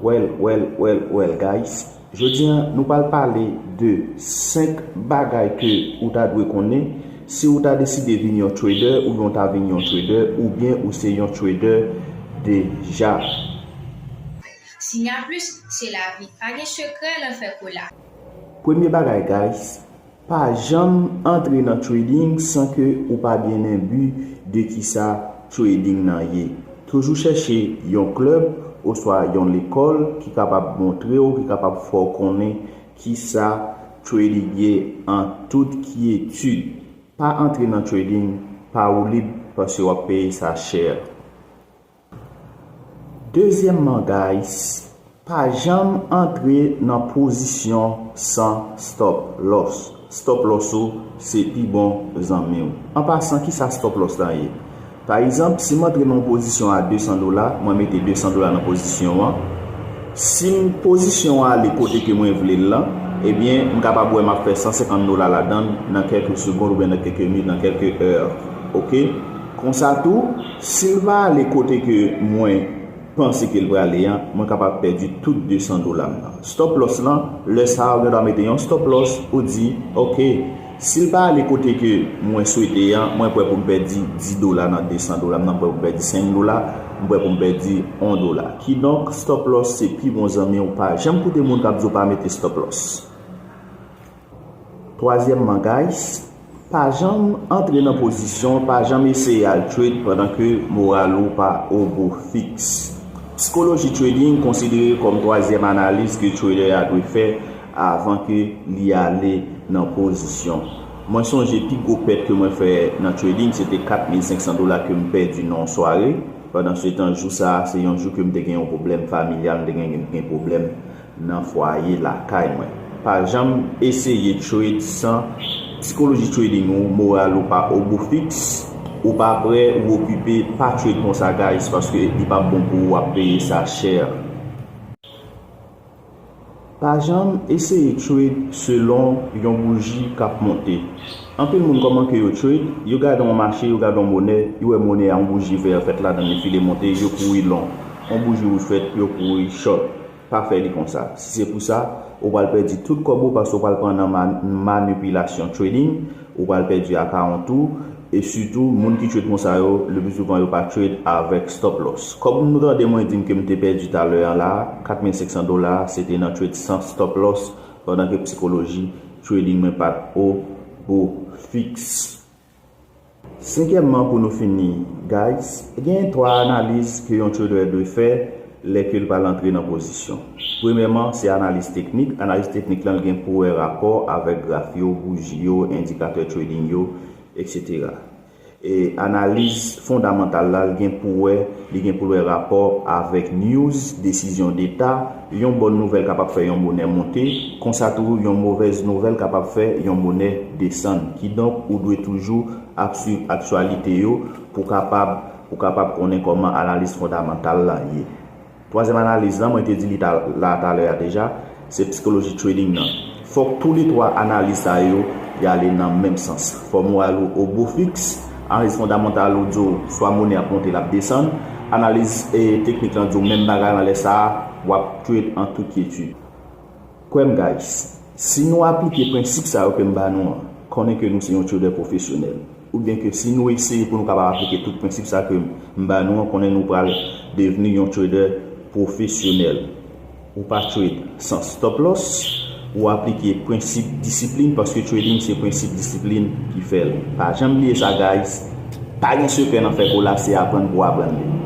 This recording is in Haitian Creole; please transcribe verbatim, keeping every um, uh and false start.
Well, well, well, well, guys. Jodi a, nou pral pale de senk bagay ke ou ta dwe konnen si ou ta deside vin yon trader oubyen ou ta vin yon trader oubyen ou se yon trader deja. Sinya Plus, se lavi. Pa gen sekrè nan fè kola. Premye bagay, guys, pa janm antre nan trading san ke ou pa byen enbi de kisa trading nan ye. Toujou chèche yon klèb oswa yon lekòl ki kapab montre w, ki kapab fè w konnen kisa trading ye an tout kyetid. Pa antre nan trading pa woulib paske w ap peye sa chè. Dezyèmman, guys, pa janm antre nan pozisyon san stop loss. Stop loss ou se pi bon zanmi w. An pasan, kisa stop loss lan ye? Pa egzanp, si m antre nan yon pozisyon a de san dola, mwen mete de san dola nan pozisyon an. Si m pozisyon an ale kote ke mwen vle l lan, ebyen, m kapab wè m ap fè san senkant dola ladan l nan kèlke segonn oubyen nan kèlke minit, nan kèlke è. Oke? Konsa tou, si l pa ale kote ke mwen panse ke l prale an, mwen kapab pèdi tout de san dola m nan. Stop loss lan, lè sa a, ou gen dwa mete yon stop loss, ou di, oke, si l pa ale kote ke mwen swete an, mwen prè pou m pèdi dis dola nan de san dola m nan, m prè pou m pèdi senk dola, m prè pou m pèdi yon dola. Kidonk, stop loss se pi bon zanmi w, pa janm koute moun k ap di w pa mete stop loss. Twazyèmman, guys, pa janm antre nan pozisyon, pa janm eseye al trade pandan ke moral ou pa o bo fiks. Sikoloji trading konsidere kòm twazyèm analiz ke trader a dwe fè avan ke li ale nan pozisyon. Mwen sonje pi gwo pèt ke mwen fè nan trading, se te kat mil senk san dola ke m pèdi nan yon sware. Pandan se tan, jou sa a, se yon jou ke m te gen yon pwoblèm familyal, m te gen, gen pwoblèm nan fwaye lakay mwen. Pa janm eseye trade san sikoloji trading ou, moral ou pa o bo fiks, ou pa prè, ou okipe, pa trade konsa, guys, paske li p ap bon pou ou, w ap peye sa chè. Pa janm eseye trade selon yon bouji k ap monte. Anpil moun, kòman ke yo trade? Yo gade yon mache, yo gade yon monè, yo wè monè a, yon bouji vè fèt ladan l, li file monte, yo kouri long. Yon bouji wouj fèt, yo kouri short. Pa fè li konsa. Si se pou sa, ou pral pèdi tout kòb ou paske ou pral pran nan man-, manipilasyon trading, ou pral pèdi akawont ou, e sitou, moun ki trade konsa yo, le pli souvan yo pa trade avèk stop loss. Kòb nou tande mwen di m ke m te pèdi talè a la, kat mil senk san dola, se te nan trade san stop loss, pandan ke sikoloji trading mwen pa t o bo fiks. Senkyèmman, pou nou fini, guys, gen twa analiz ke yon trader dwe fè lè ke l pral antre nan pozisyon. Premyèman, se analiz teknik. Analiz teknik lan, l gen pou wè rapò avèk graf yo, bouji yo, endikatè trading yo, etsetera. E analiz fondamantal la, l gen pou wè, li gen pou l wè rapò avèk news, desizyon deta. Yon bòn nouvèl kapab fè yon monè monte, konsa tou yon movèz nouvèl kapab fè yon monè desann. Kidonk, ou dwe toujou ap swiv aktyalite yo pou kapab, pou kapab konnen kòman analiz fondamantal la ye. Twazyèm analiz lan, mwen te di li ta-, la talè a deja, se sikoloji trading nan. Fòk toulètwa analiz sa yo, y ale nan menm sans. Fò moral ou o bo fiks, analiz fondamantal ou di w swa monè ap monte, l ap desann, analiz, e, teknik lan di w menm bagay lan, lè sa a, w ap trade an tout kyetid. Kwè m, guys, si nou aplike prensip sa yo ke m ba nou an, konnen ke nou se yon trader pwofesyonèl. Oubyen ke si nou eseye pou nou kapab aplike tout prensip sa ke m ba nou an, konnen nou pral devni yon trader pwofesyonèl. Ou pa trade san stop loss, ou aplike prensip disiplin, paske trading se prensip disiplin ki fè l. Pa janm bliye sa, guys. Pa gen sekrè nan fè kola, se aprann pou aprann li.